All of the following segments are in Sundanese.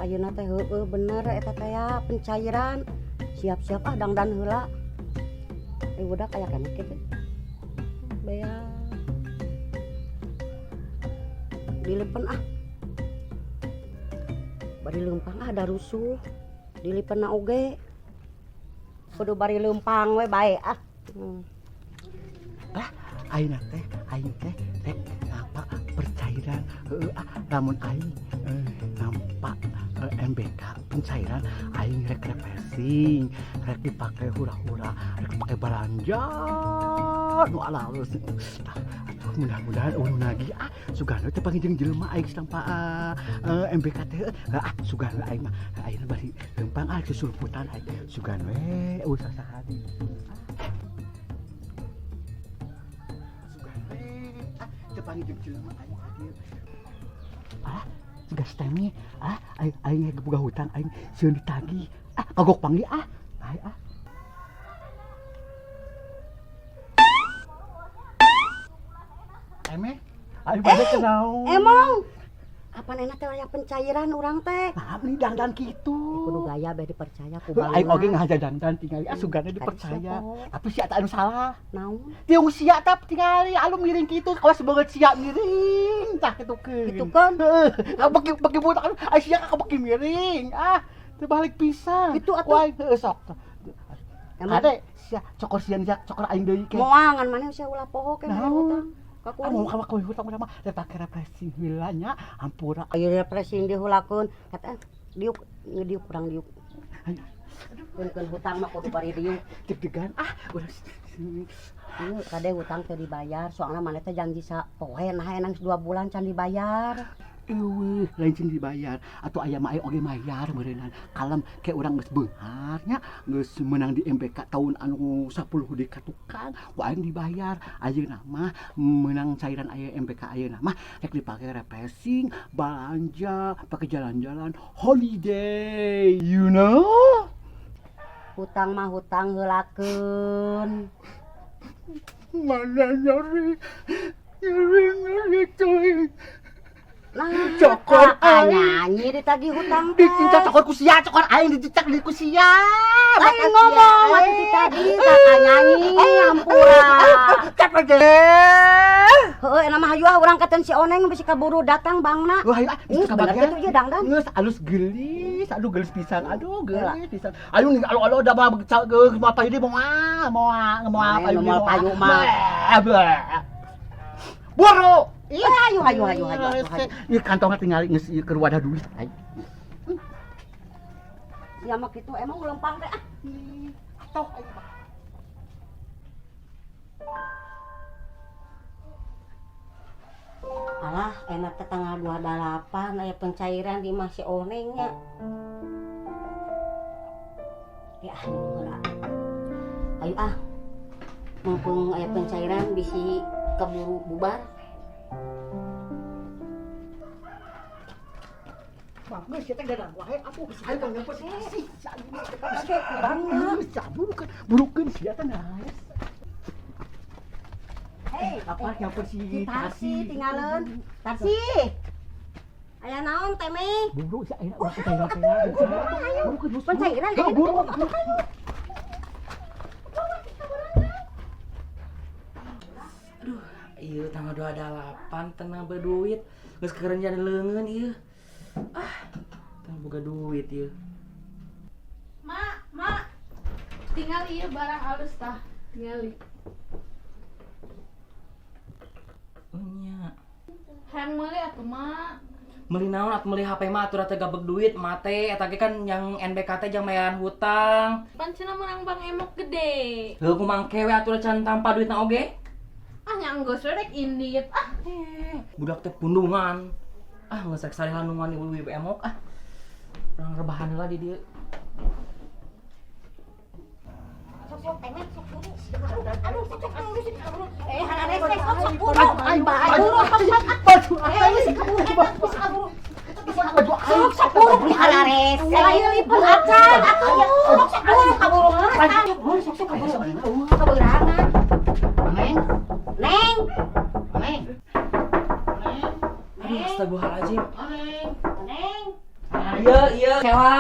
Ayeuna teh heueuh bener eta teh ya pencairan. Siap-siap ah dangdan heula. Budak aya keneh kitu. Bea. Dilepen ah. Bari leumpang ah da rusuh. Dilepenna oge. Kudu bari leumpang we bae ah. Ah, ayeuna teh aing teh rek nampak percairan heueuh ah lamun aing nampak MBK pencairan aing rek refreshing, rek dipake hura-hura, rek dipake balanja nu alus. Tah, atuh mudah-mudahan eueuh nu nagih ah sugan we teh panggih jeung jelema aing tanpa MBK teh ah sugan we aing mah ayeuna bari leumpang ah susulputan aing sugan we eueuh sasaha di sugan we ah teu panggih jeung jelema aing hadir. Ah, siga stemi ah aing aing boga hutang aing sieun ditagih ah kagok panggih ah aing ah. Emeh, aing bade kenaon? Emang kapan enak teh aya pencairan urang teh? Nah, beli dangdan kitu. Kudu gaya beh dipercaya ku Heuh, aing balunan. Oge ngahaja dangdan tingali ah sugana dipercaya. Tapi sia teh anu salah. Naon? Tiung sia teh tingali anu miring kitu, kawas banget sia miring tah kitu keun. Kitu keun? Heuh, beki beki budak ai sia ka beki miring. Ah, teu balik pisan. Kitu atuh. Ku aing heueuh sok. Emang? Kade sia cokor sia sia cokor aing deui ke. Moal ngan maneh sia ulah poho ke Naon? hutang. Ka Ah, mau kuring. ka kuring hutang mah rek pake refreshing heula nya hampura. Ayo refreshing diheulakeun. Kata diuk diuk kurang diuk. Ayo. Keun hutang mah kudu bari diuk. Deg-degan ah urang. Ieu kade hutang teh dibayar soalna maneh teh janji sapoe nah enang 2 bulan can dibayar. Eueuh, lain cing dibayar atuh aya mah aing oge mayar meureunnan. Kalem ke urang geus beunghar nya, geus meunang di MBK tahun anu 10 di ka tukang, ku aing dibayar. Ayeuna mah meunang cairan aya MBK ayeuna mah rek dipake refreshing, balanja, pake jalan-jalan, holiday, you know? Hutang mah hutang heulakeun. Mana nyeri, nyeri nyeri teuing. Nah, Cokor aing. Nyanyi ditagih hutang teh. Dicicak cokor ku sia, cokor aing dicicak di ku sia. Aing ngomong atuh ditagih tah nyanyi hampura. Capek deh. Heueuh enak mah hayu ah urang katen si Oneng bisi kaburu datang bangna. Wah, hayu ah, Geus ka bener bagian. kitu ieu dangdan. Geus alus geulis, aduh geulis pisan, aduh geulis pisan. Ayo nih alo-alo da mah geus moal payu deui moal, moal, moal payu deui Moal payu mah. Buru. Iya, ayo ayo ayo ayo ayo. Ieu kantongna tingali geus ieu keur wadah duit aing. Sia mah kitu emang lempang teh ah. Atoh aing mah. Alah, enak teh tanggal 28 aya pencairan di imah si Oneng nya. Ya, heula. Ayo ah. Mumpung aya pencairan bisi keburu bubar. Bagus ya teh dadan wae atuh. Ayo kang nyamper si kasih. Banget. Burukeun, burukeun sia teh nah. Hei, apa nyamper si Tarsi tinggalin. Tarsi. Aya naon teh Mei? Buru si aya urang pencairan teh. Burukeun Pencairan Heuh, buru. Aduh, ieu tanggal 28 tenang berduit. Geus kerenjan leungeun ieu. Ah, tang boga duit ieu. Mak, mak. Tinggal ieu barang alus tah. Tingali. Nya. Hayang meuli atuh, Mak. Meuli naon atuh meuli HP mah atuh teh gabeg duit mate eta ge kan yang NBK teh jang mayaran hutang. Pan cenah meunang Bang Emok gede. Heuh kumang kewe atuh can tanpa duitna oge. Ah nya enggeus we rek indit. Ah, budak teh pundungan. Ah geus rek sarihan nungan ibu-ibu Emok ah. Urang rebahan heula di dieu. Sok sok teh sok buru. Aduh sok sok buru sih kaburu. Hararese sok sok buru. Buru sok sok. Baju Eh sih kaburu. Kaburu. Baju Sok sok buru hararese. Lain lipun acan atuh. Sok sok buru kaburu. Sok sok kaburu. Kaberangan. Neng. Neng. Neng. Aduh, astagfirullahaladzim. Neng. Neng. Iya, iya, kela.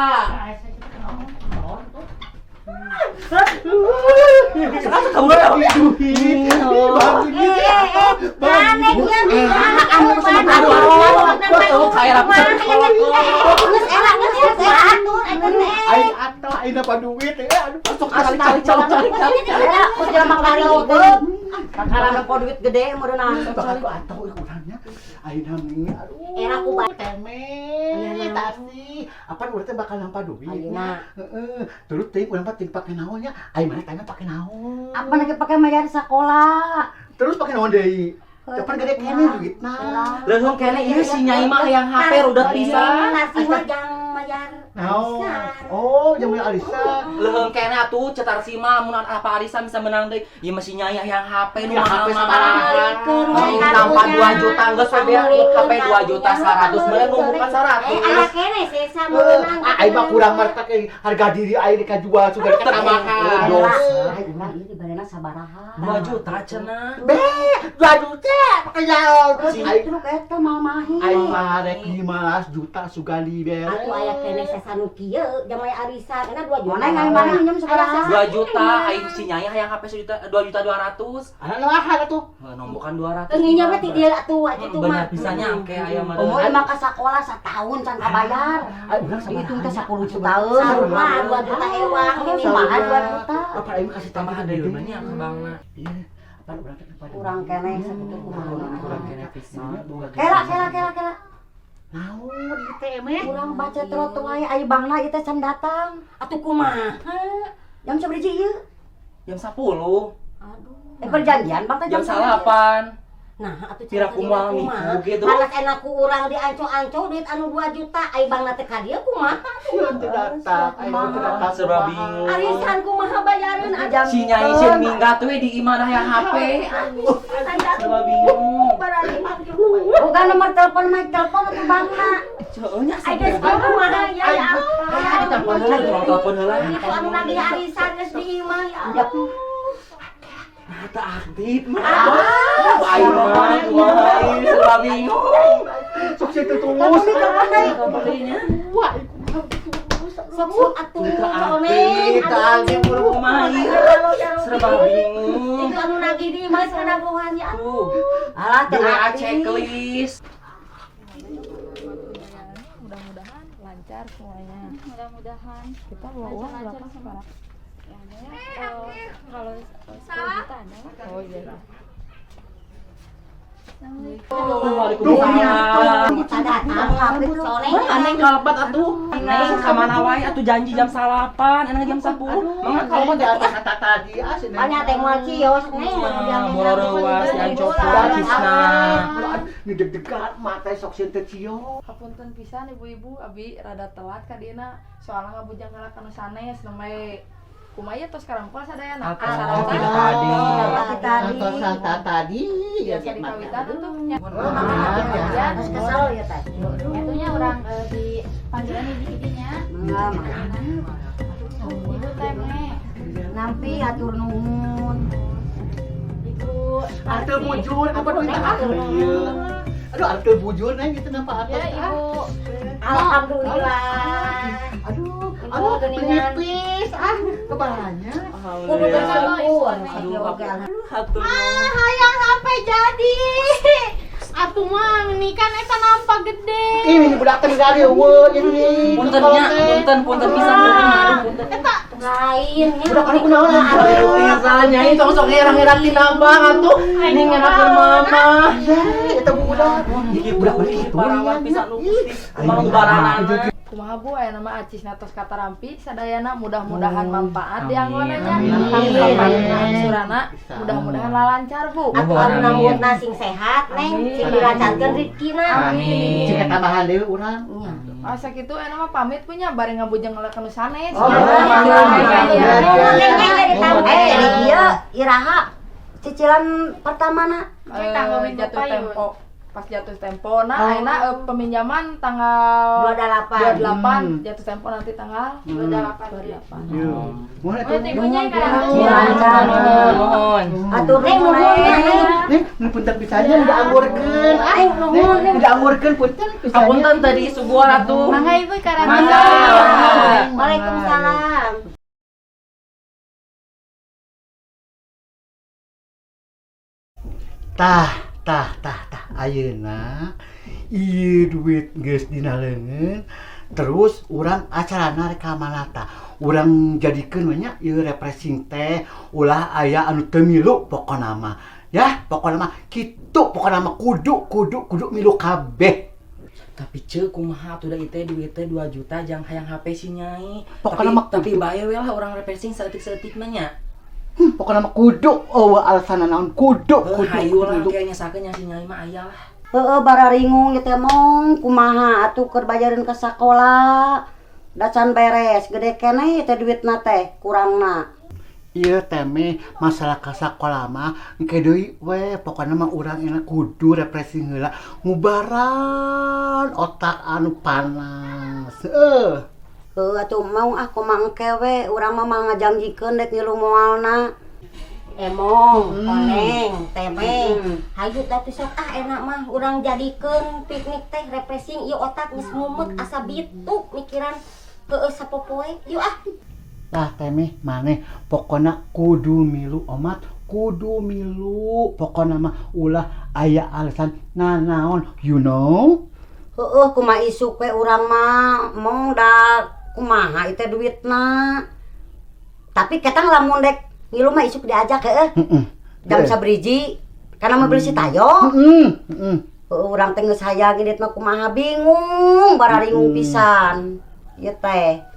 Duit gede meureunna. Era ku teme tasi. Apa urang teh bakal nampa duit? Heeh. Terus teuing urang mah teuing pake naon nya? Ai mana tanya pake naon? Apa lagi pake bayar sekolah? Terus pake naon deui? Kapan gede kene duitna? Leuheung kene ieu si Nyai mah hayang HP rudet pisan. Nasi mah jang mayar. Naon? Oh, jang bayar arisan. Leuheung kene atuh cetar si mah mun apa arisan bisa menang deui. Ieu mah si Nyai hayang HP nu mahal mah. Nampa 2 juta geus we HP 2 juta 100 meureun numpukan 100. Aya kene sesa meunang. Ai mah kurang marta harga diri ai dikajual sudah ketambahan. Dosa. Ai urang ieu dibarena sabaraha? 2 juta cenah. Be, 2 juta. Aing eta mah mahi. Aing mah rek 15 juta sugali beres. Atuh aya keneh sesa nu kieu jamai arisan kana 2 juta. Mana ngan minjem sabaraha? 2 juta aing si Nyai hayang HP sejuta 2 juta 200. Ana lahan atuh. Nombokan 200. Nginya mah ti dieu atuh kitu mah. Bener pisannya engke aya mah. Komo emang ka sakola satahun can kabayar. Dihitung teh 10 juta. Sarua 2 juta ewang minimal 2 juta. Apa aing kasih tambahan deui mah nya ka bangna. Iya. Kurang keneh sakitu kumaha. Kurang keneh pisan. Kela kela kela kela. Naon ieu teh emeh? Urang baca trot wae ai bangna ieu teh can datang. Atuh kumaha? Jam sabaraha ieu? Jam 10. Aduh. Perjanjian bang teh jam 8. Nah, atuh pira kumaha nipu gitu. Malas enak ku urang dianco-anco duit anu 2 juta ai bangna teh ka dieu kumaha? Sieun teu datang, ai teu datang serba bingung. Arisan kumaha bayareun si Nyai sieun minggat we di imah hayang HP. Serba bingung. Bukan nomor telepon mah telepon atuh bangna. Heueuh nya ai geus kumaha ya ya. Telepon heula, tolong telepon heula. Itu anu nagih arisan geus di imah ya. Mata aktif mah. Aing mah kumaha serba bingung. Sok sieun teu tulus. Wah, sok atuh sooneng. Teu kumaha ieu. Serba bingung. Itu anu nagih di imah sanagohan ya. Alah teu WA checklist. Mudah-mudahan lancar semuanya. Mudah-mudahan. Kita bawa uang berapa sekarang? Kalau 10 juta ada. Oh iya. Waalaikumsalam. Aneh kalebat atuh. Neng ka mana wae atuh janji jam 8, enang jam 10. Mangga kalebat di atas kata tadi ah Banyak teh moal cios neng bororewas diancok cisna. Ini deg-degan mata sok sieun teh cios. Hapunten pisan ibu-ibu abi rada telat ka dieuna soalna ngabujang heula ka nu sanes nembe kumaha tos karampol sadayana. Tadi tadi ya kawitan tuh nya. Terus kesel ya teh. Atunya urang di panggilan hiji-hijinya. Ibu teh Nampi atur nuhun. Ibu Atuh bujur apa duit atuh. Aduh atuh bujur neng itu nampak atuh. Ya Ibu. Alhamdulillah. Aduh, aduh penipis ah kebalanya. Kudu bersyukur. Aduh, ah hayang HP jadi. Atuh mah ini kan eta nampak gede. Ini budak teh dari eueuh ini. Punten nya, punten punten pisan punten. Eta lain nya. Budak anu kunaon atuh. Salah nyai tong sok ngerang-ngerang tina bang atuh. Ini ngerakeun mama. Ya, eta budak. Iki budak balik kitu. Parawan pisan nu Gusti. Kumaha baranana. Kumaha Bu aya nama acis tos katarampi sadayana mudah-mudahan manfaat dianggonanya angsurana mudah-mudahan lancar Bu. Atuh anu nambutna sing sehat neng sing dilancarkeun rezekina. Amin. Cik tambahan deui urang. Ah sakitu aya nama pamit punya bareng ngabujang heula ka nu sanes. Ieu iraha cicilan pertamana jatuh tempo. Pas jatuh tempo. Nah, ayeuna peminjaman tanggal 28. 28, jatuh tempo nanti tanggal 28. Iya. Mohon atuh. Mohon. Atur Neng nuhun ya, Neng. Neng, nu punten pisannya udah angurkeun. Neng nuhun. Neng, udah angurkeun punten pisannya. Hapunten tadi suguhan atuh. Mangga Ibu karena Mangga. Waalaikumsalam. Tah, tah, tah, tah. Ayeuna ieu duit geus dina leungeun. Terus urang acarana rek ka mana tah? Urang jadikeun we nya ieu refreshing teh ulah aya anu teu milu pokona mah. Ya, pokona mah kitu pokona mah kudu kudu kudu milu kabeh. Tapi ceu kumaha atuh da ieu teh duit teh 2 juta jang hayang HP si Nyai. Pokona mah Tapi bae we lah urang refreshing saeutik-saeutik mah nya. Pokona mah kudu eueuh alasan naon kudu kudu. Hayu lah kudu. kayaknya nyesakeun nya si Nyai mah aya lah. Heeh, bararingung ieu teh mong kumaha atuh keur bayareun ka sakola. Da can beres, gede keneh teh duitna teh kurangna. Ieu teh meh masalah ka sakola mah engke deui we pokona mah urang enak kudu refreshing heula ngubaran otak anu panas. Heuh. Heuh atuh mau ah kumaha engke we urang mah mah ngajanjikeun dek ngilu moalna. Emong, oneng, temeng. Hayu teh sok ah enak mah urang jadikeun piknik teh refreshing ieu otak geus mumet asa bituk mikiran heueuh sapopoe. Yuk ah. Tah temeh maneh pokona kudu milu omat kudu milu pokona mah ulah aya alasan nanaon you know. Heueuh kumaha isuk we urang mah mong da kumaha ieu teh duitna. Tapi ketang lamun dek ngilu mah isuk diajak heueuh. Heeh. Jam sabriji karena mobil si Tayo. Heeh, heeh. Heueuh urang teh geus hayang indit mah kumaha bingung bararingung pisan. Ieu teh.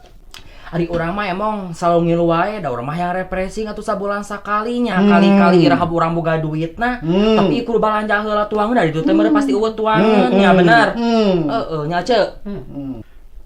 Ari urang mah emang selalu ngilu wae da urang mah yang refreshing atuh sabulan sakalinya. Kali-kali iraha urang boga duitna. Tapi kudu balanja heula tuangeun da ditu teh meureun pasti eueuh tuangeun nya bener. Heeh nya ceu.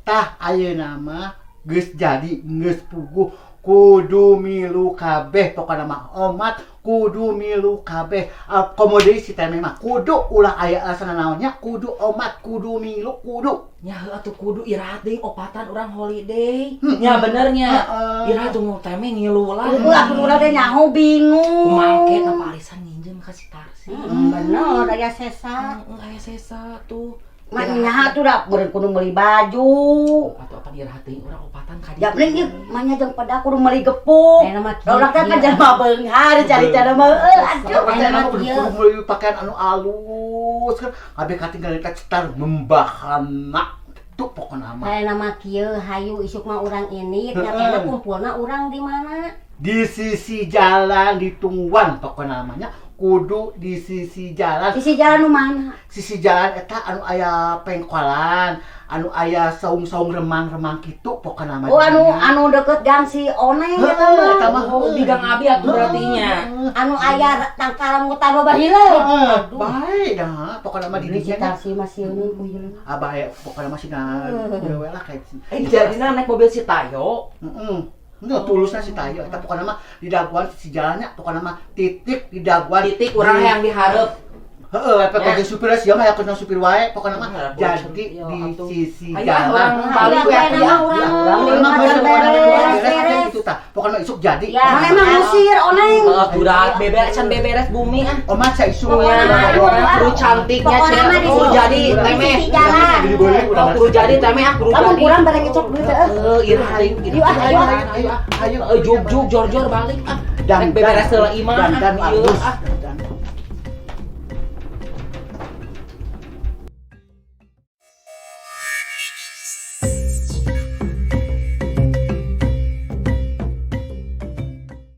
Tah ayeuna mah geus jadi geus puguh kudu milu kabeh pokona mah omat kudu milu kabeh komo deui si temeh mah kudu ulah aya alasan naonnya kudu omat kudu milu kudu nya heuh atuh kudu irahat deui opatan urang holiday nya bener nya irahat tuh mau temeh ngilu lah Heueuh atuh urang teh nyaho bingung kumangke ka arisan nginjem ka si Tarsi Bener aya sesa. Heeh aya sesa tuh Mah nyaha tuh da meureun kudu meuli baju. Atau apa irahat deui urang opatan ka ditu. Ya mending ieu mah nya jeung pada kudu meuli gepuk. Ayeuna mah kieu. Urang teh kan jelema beunghar cari-cari mah heueuh aduh. Ayeuna mah kudu meuli pakaian anu alus kan kabeh katinggal eta cetar membahana kitu pokona mah. Ayeuna mah kieu hayu isuk mah urang ini nya teh kumpulna urang di mana? Di sisi jalan ditungguan pokona mah nya kudu di sisi jalan. Sisi jalan nu mana? Sisi jalan eta anu aya pengkolan, anu aya saung-saung remang-remang kitu pokona mah. Oh anu deket gang si Oneng eta mah. Oh, di gang Abi atuh berarti nya. Anu aya tangkal rambutan loba hileung. Heeh, bae dah pokona mah di dinya. Si Tarsi mah sieun ku hileung. Abah aya pokona mah sina we lah kayak Jadina naik mobil si Tayo. Heeh. Nggak tulusnya si Tayo, eta pokona mah di daguan si jalannya, pokona mah titik di daguan. Titik urang yang dihareup. Heeh, eta pakai supir sia mah aya supir wae, pokona mah jadi di sisi jalan. Balik we atuh urang. Urang beres gitu tah. Pokona isuk jadi. Mana emang ngusir oneng. Heeh, udah beberes can beberes bumi ah. Omat sia isuk. Kudu cantiknya cenah kudu jadi temeh. Kudu jadi temeh ah kudu jadi. Lamun kurang bareng ngecok duit heuh. Heeh, iraha Yuk ah, ayo ah. Ayo Jug jug jor-jor balik ah. Dan beberes heula imah. Dan ah.